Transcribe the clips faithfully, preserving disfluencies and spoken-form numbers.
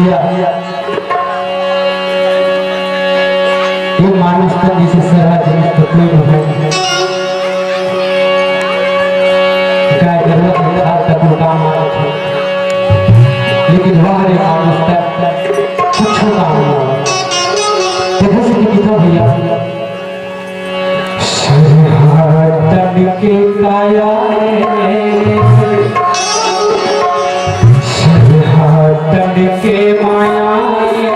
ये मानुष तन जइसे सरहा जिनिस तो कोई नहीं। गाय गरुवा के खाल तक वो काम आथे, लेकिन वह रे मानुष तन कुछो काम नहीं। देखो से कि कितना भैया सरहा तन के काया रे, सरहा तन के माया रे,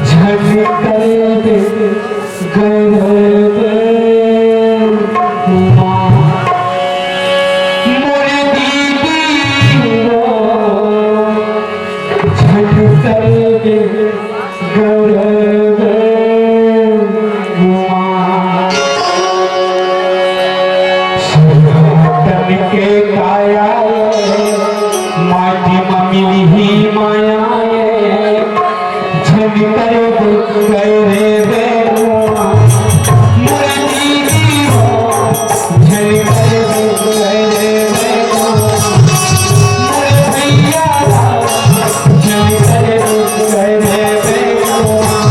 झन कर दे गरब माँ। मोर दीदी हो, झन कर दे गरब माँ। सरहा तन के काया रे, माटी म मिलही माया रे, झन कर दे गरब माँ। मोर दीदी हो, झन कर दे गरब माँ। मोर भैया हो, झन कर दे गरब माँ।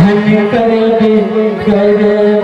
धन करबे करे